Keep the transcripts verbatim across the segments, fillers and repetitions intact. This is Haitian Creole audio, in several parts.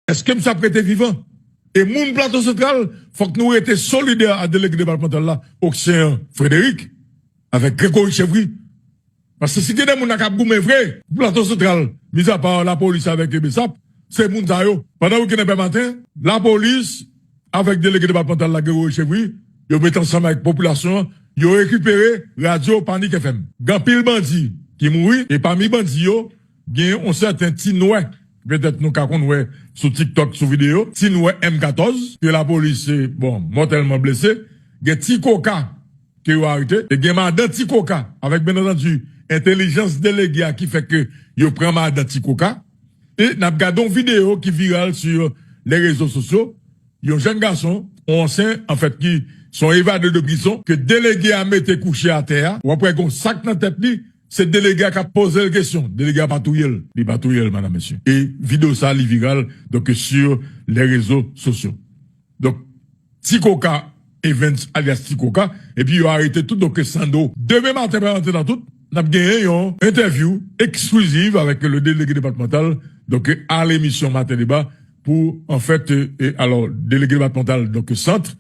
Èske misye ap rete vivan? E moun Plato Santral, fòk nou rete solidè a delege depatmantal la, Oxéan Frédéric, avèk Grégory Chevry. Paske si gen de moun la k ap goumen vre pou Plato Santral, mizapa lapolis avèk BSAP, se moun sa yo. Pandan wikenn nan pè maten, lapolis avèk delege depatmantal la, Grégory Chevry, yo met ansanm avèk popilasyon an, yo rekipere radyo Panik F M. Gen anpil bandi ki mouri, e pami bandi yo, gen yon sèten Ti Nwè, petèt nou ka konn wè sou TikTok, sou videyo, Ti Nwè M katòz, ke lapolis, eh, bon, mòtèlman blese, gen Ti Koka, ke yo arete, e gen madan Ti Koka, avèk, byen antandi, entèlijans delege a ki fè ke yo pran madan Ti Koka. E n ap gade yon videyo ki viral sur les réseaux sociaux, yon jèn gason, yon ansyen, anfèt, ki se yon evade de prizon, ke delege a mete kouche atè a, w ap wè gen yon sak nan tèt li, se delege a k ap poze l kesyon. Delege a pa touye l. Li pa touye l, madam, mesye. E videyo sa, li viral, donk, sur les réseaux sociaux. Donk, Ti Koka Evans, alyas Ti Koka, epi yo arete tout, donk, Sando. Demen maten, pa antre nan tout, n ap genyen yon entèvyou eksklizif avèk le délégué départemental, donk, a lemisyon Maten Deba pou, anfèt, e, e, alò, delege depatmantal, donk, Sant,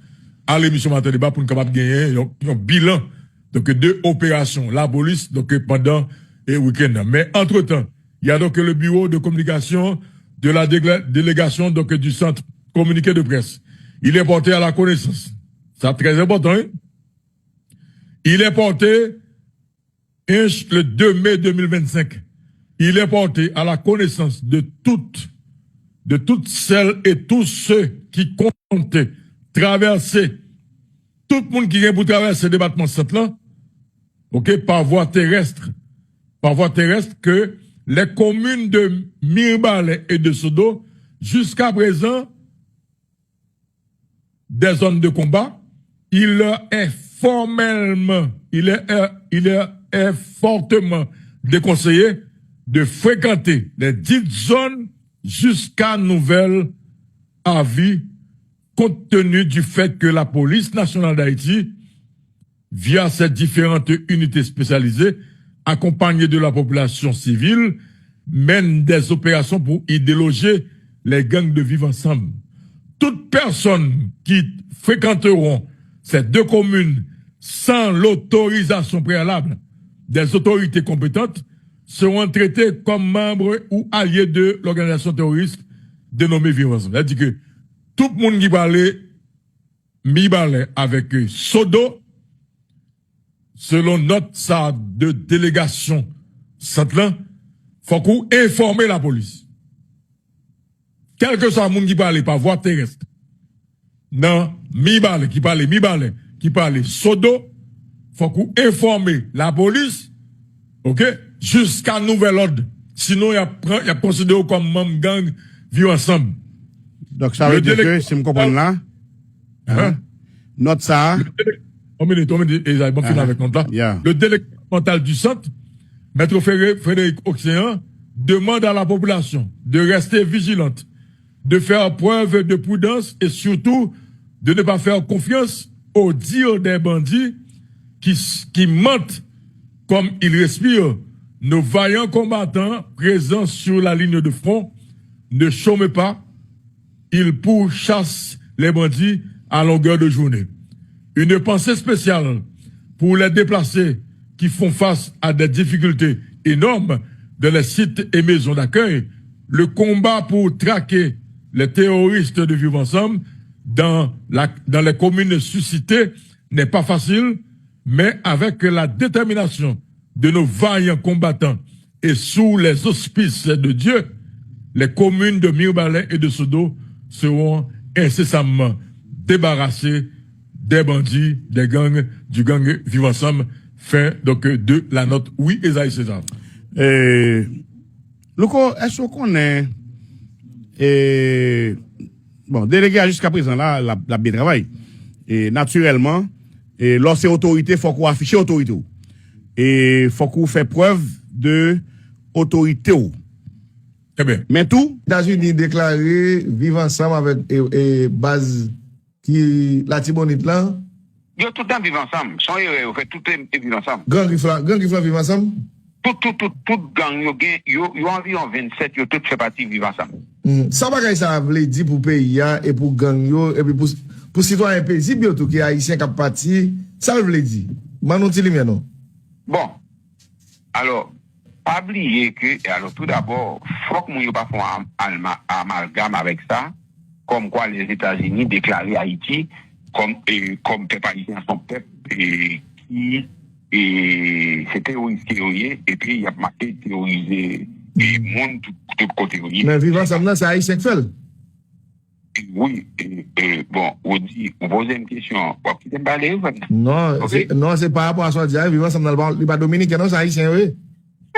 a lemisyon Maten Deba pou n kapab genyen yon, yon bilan, donk, de operasyon lapolis, donk, pandan, e, wikenn nan. Men, antretan, il y a donc le bureau de communication de la dégla-, délégation, donc, du centre, communiqué de presse. Il est porté à la connaissance. Sa trè enpòtan, wi. Il est porté, inch, le deux mai deux mille vingt-cinq. Il est porté à la connaissance de toutes, de toutes celles et tous ceux qui comptent traverser, tout moun ki gen pou travèse depatman Sant lan, OK, par voie terrestre, par voie terrestre, que les communes de Mirebalais et de Sodo, jusqu'à présent des zones de combat, il leur est formellement, il est, il leur est fortement déconseillé de fréquenter les dites zones jusqu'à nouvel avis, compte tenu du fait que la Police nationale d'Haïti, via ses différentes unités spécialisées, accompagnées de la population civile, mène des opérations pour y déloger les gangs de Vivre Ensemble. Toutes personnes qui fréquenteront ces deux communes sans l'autorisation préalable des autorités compétentes seront traitées comme membres ou alliés de l'organisation terroriste dénommée Vivre Ensemble. Sa vle di ke tout moun ki prale Mibalè avèk, euh, Sodo, selon nòt sa de delegasyon Sant lan, fòk ou enfòme lapolis. Kèlkeswa moun ki prale pa vwa terès nan Mibalè, ki prale Mibalè, ki prale Sodo, fòk ou enfòme lapolis, OK, jiska nouvèl òd. Sinon, y ap pran, y ap konsidere w kòm manm gang Viv Ansanm. Donk, sa vle di ke, si m konprann la, nòt sa a. Yon minit, yon minit, Ezayi, ban m fini avèk nòt la. Le délégué départemental du centre, Maître Frédéric Oxéan, demande à la population de rester vigilante, de faire preuve de prudence et surtout de ne pas faire confiance aux dires des bandits qui, qui mentent comme ils respirent. Nos vaillants combattants présents sur la ligne de front ne chôment pas, ils pourchassent les bandits à longueur de journée. Une pensée spéciale pour les déplacés qui font face à des difficultés énormes dans les sites et maisons d'accueil. Le combat pour traquer les terroristes de Vivre Ensemble dans la, dans les communes suscitées n'est pas facile, mais avec la détermination de nos vaillants combattants et sous les auspices de Dieu, les communes de Mirebalais et de Sodo seront incessamment débarrassées des bandits, des gangs, du gang Vivre Ensemble. Fin, donc, de la note. Oui, Esaïe César. Eh, Louko, èske w konnen, eh, bon, delege a jiska prezan la, l ap, l ap byen travay. E natirèlman, e lè w se otorite, fòk ou afiche otorite w. E fòk ou fè prèv de otorite w. Trè byen. Men tou, Etazini deklare Viv Ansanm avèk, e, e, baz ki Latibonit lan. Yo tout nan Viv Ansanm. Se yon erè yo fè, tout e, e Viv Ansanm. Gran Grif la, Gran Grif lan Viv Ansanm? Tout, tout, tout, tout gang yo gen, yo, yo anviwon vennsèt, yo tout fè pati Viv Ansanm. Hmm. Sa bagay sa a vle di pou peyi a e pou gang yo, epi pou, pou sitwayen pezib yo tou, ki ayisyen k ap pati, sa l vle di? Ban nou ti limyè non. Bon, alò, pa bliye ke, alò, tou dabò, fòk moun yo pa fè yon am- alma- amalgam avèk sa, kòmkwa Lèzetazini deklare Ayiti kòm, e, kòm pèp ayisyen se yon pèp, e, ki, e, se teworis ke yo ye, epi y ap mache teworize, e, moun tout, tout kote yo ye. Men Viv Ansanm nan, se ayisyen k fè l. Wi, e, e, bon, ou di, ou poze m kesyon, w ap kite m pale, wi, frè m nan? Non, Ok. se, non, se pa rapò a sa w di a, Viv Ansanm nan, li pa, li pa dominiken non, se ayisyen yo ye.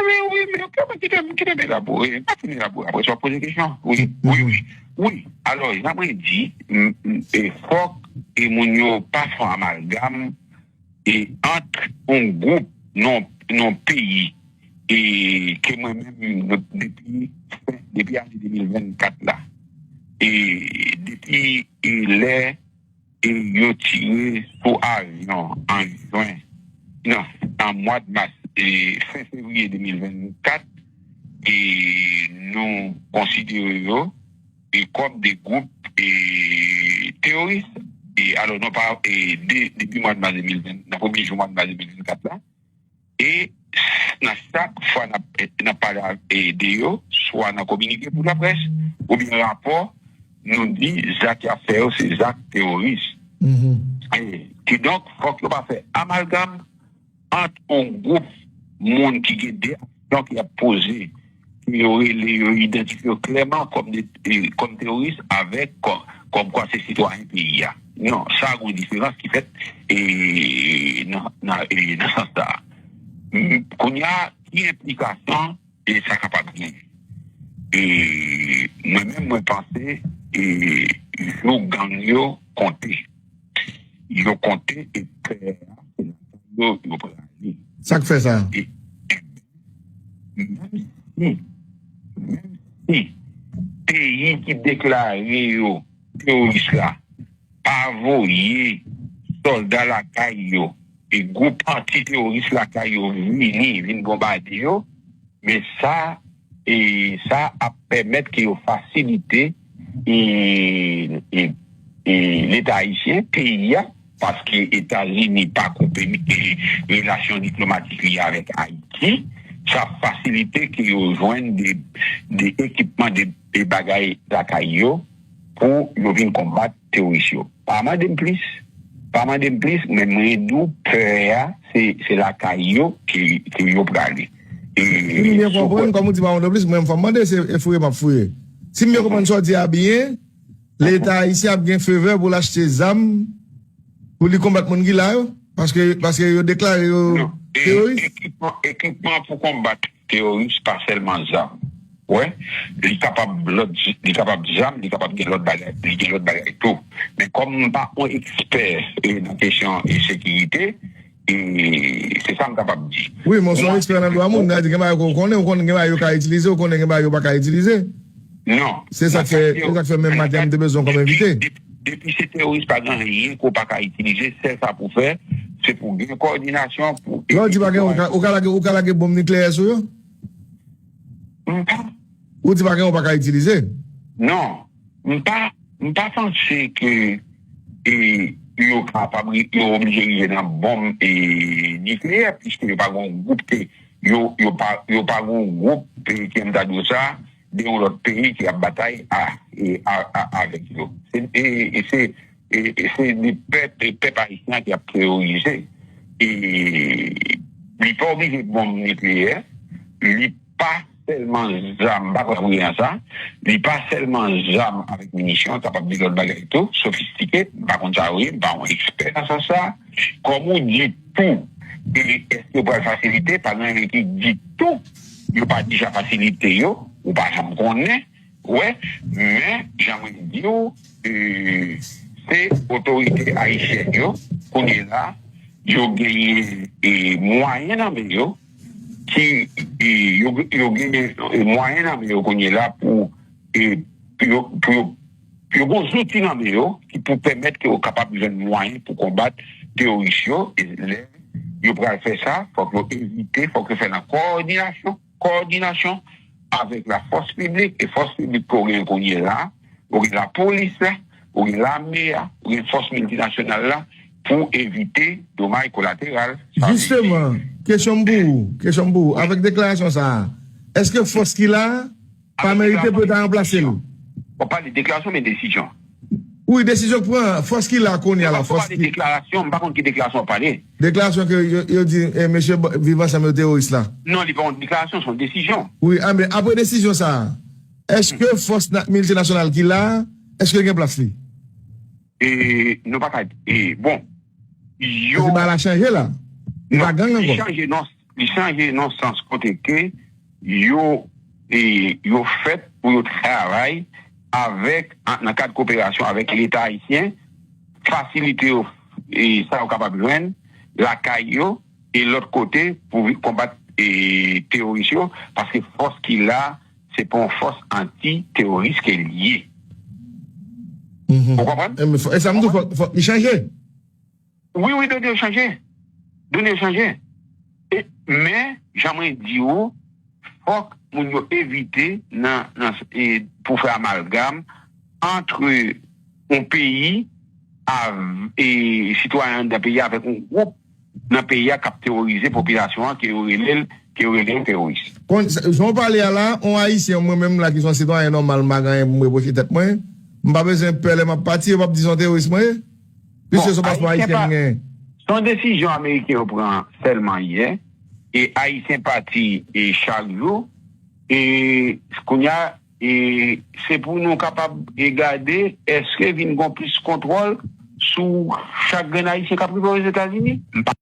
Men wi, men ok, mwen kite m, kite m elabore, m pa fin elabore, apre sa w ap poze kesyon. Wi, wi, wi. Wi, alò, jan mwen di, m- m- e fòk e moun yo pa fè amalgam e ant yon gwoup nan yon peyi e ke mwen menm depi, depi ane de mil vennkat la, e depi e lè e yo tire sou avyon an jen, non, an mwa mas, e fen fevriye de mil vennkat, e nou konsidere yo e kòm de gwoup e teworis. E alò, non pa e de, depi mwa mas de mil ven, nan premye jou mwa mas de mil vennkat la, e nan chak fwa n ap, n ap pale de yo, swa nan kominike pou laprès oubyen rapò, nou di zak y ap fè yo se zak teworis. E kidonk, fòk yo pa fè amalgam ant yon gwoup moun ki gen de aksyon ki ap poze, ke yo rele, yo idantifye yo klèman kòm de, e, kòm teworis avèk kò- kòmkwa se sitwayen peyi a. Non, sa gen yon diferans ki fèt e, nan, nan, e, nan sans sa a. M- Kounye a, ki enplikasyon e sa kapab genyen? E mwen menm, mwen panse e jou gang yo konte. Yo konte e tè a, se la yo, yo prale. Sa k fè sa? E, menm si, menm si peyi ki deklare yo teworis la pa voye sòlda lakay yo e gwoup anti-teworis lakay yo vini, vin bonbade yo, men sa, e sa ap pèmèt ke yo fasilite e, e, e Leta ayisyen, peyi a, paske Etazini pa koupe e, relasyon diplomatik li avèk Ayiti, sa ap fasilite ke yo jwenn de, de ekipman, de, de bagay lakay yo pou yo vin konbat teworis yo. Pa mande m plis, pa mande m plis, men mwen di w pè a, se, se lakay yo ke, ke yo prale. E Si m byen konprann, kòm ou di pa mande m plis, mwen m fò m mande, se e fouye m ap fouye. Si m byen konprann sa w di a byen, Leta ayisyen ap gen favè pou l achte zam pou li konbat moun ki la yo? Paske, paske yo deklare yo Non. E- teworis? Ekipman, ekipman pou konbat teworis pa sèlman zam. Wè, li kapab lòt, li kapab zam, li kapab gen lòt bagay, li gen lòt bagay tou. Men kòm m pa yon ekspè e, nan kesyon e sekirite, e se sa m kapab di. Wi, men w se yon ekspè nan dwa moun, sa vle di gen bagay ke w konnen, ou konnen gen bagay yo ka itilize, ou konnen gen bagay yo pa ka itilize. Non. Se sa k fè, se sa k fè menm maten an m te bezwen w kòm envite. Depi, depi se teworis, pa gen anyen ke w pa ka itilize, sèl sa pou fè, se pou gen kowòdinasyon pou. Lè w di pa gen, ou ka, ou ka lage, ou ka lage bonm nikleyè sou yo? M pa Ou di pa gen, ou pa ka itilize? Non, m pa, m pa panse ke e, yo kapab, yo oblije rive nan bonm e, nikleyè, piske yo pa gen yon gwoup ke, yo, yo pa, yo pa gen yon gwoup e, ki m ta di w sa, de yon lòt peyi ki ap batay a, e, a, a, avèk yo. Se, e, e se, e, e se de pèp, e pèp ayisyen ki ap teworize. E li pa oblije bonm nikleyè, li pa sèlman zam, m pa kwè vre nan sa, li pa sèlman zam avèk minisyon, kapab di lòt bagay tou, sofistike, m pa konn sa vre, m pa yon ekspè nan sans sa. Kòm ou di tou, e èske yo pral fasilite, pa gen anyen ki di tou, yo pa deja fasilite yo, ou pa janm konnen, wè, men, jan mwen di w, e, se otorite ayisyèn yo, kounye la, yo genyen e, mwayen nan men yo, ki e, yo, yo genyen e, mwayen nan men yo kounye la pou e, pou yo, pou yo, pou yo gen zouti nan men yo ki pou pèmèt ke yo kapab jwenn mwayen pou konbat teworis yo. E lè yo pral fè sa, fòk yo evite, fòk yo fè nan kowòdinasyon, kowòdinasyon avèk la fòs piblik, e fòs piblik ke w gen kounye la, ou gen lapolis la, ou gen lame a, ou gen fòs miltinasyonal la, pou evite domaj kolateral. Sa vle di, jisteman, kesyon m pou ou, kesyon m pou ou, avèk deklarasyon sa a, èske fòs ki la a pa merite pou yo ta ranplase l? W ap pale deklarasyon, men desizyon. Wi, desizyon k pran, fòs ki la kounye a la, fòs ki deklarasyon, m pa konn ki deklarasyon w ap pale. Deklarasyon ke yo, yo di, eh, mesye Viv Ansanm yo teworis la. Non, li pa yon deklarasyon, se yon desizyon. Wi, a, men apre desizyon sa a, èske fòs na- miltinasyonal ki la a, èske l gen plas li? E, nou pa ka, e, bon, yo... Paske bagay la chanje la. Li pa gang ankò. Li chanje nan, li chanje nan sans kote ke yo, e, yo fèt pou yo travay avèk, an, nan kad koperasyon avèk Leta ayisyen, fasilite yo, e, sa yo kapab jwenn lakay yo, e lòt kote pou vi- konbat, e, teworis yo, paske fòs ki la, se pa yon fòs anti-teworis ke l ye. Mhm. Ou konprann? E, men fò- e sa m di w, fòk, fòk li chanje. Wi, wi, done yo chanje. Done yo chanje. E, men, jan mwen di w, fòk moun yo evite nan, nan, e, pou fè amalgam antre yon peyi av- e sitwayen anndan peyi a avèk yon gwoup nan peyi a k ap teworize popilasyon an, ke yo rele l, ke yo rele yo teworis. Kon, jan w pale a la, yon Ayisyen, mwen menm la, ki se yon sitwayen nòmal, m pa gen anyen pou m repwoche tèt mwen. M pa bezwen pè lè m ap pati, yo p ap di se yon teworis mwen ye. Piske se yon paspò ayisyen m genyen. Se yon desizyon ameriken yo pran sèlman yè, e Ayisyen pati, e chak jou, e kounye a, e se pou nou kapab, e gade, èske vin gon plis kontwòl sou chak grenn Ayisyen k ap rive Ozetazini? M pa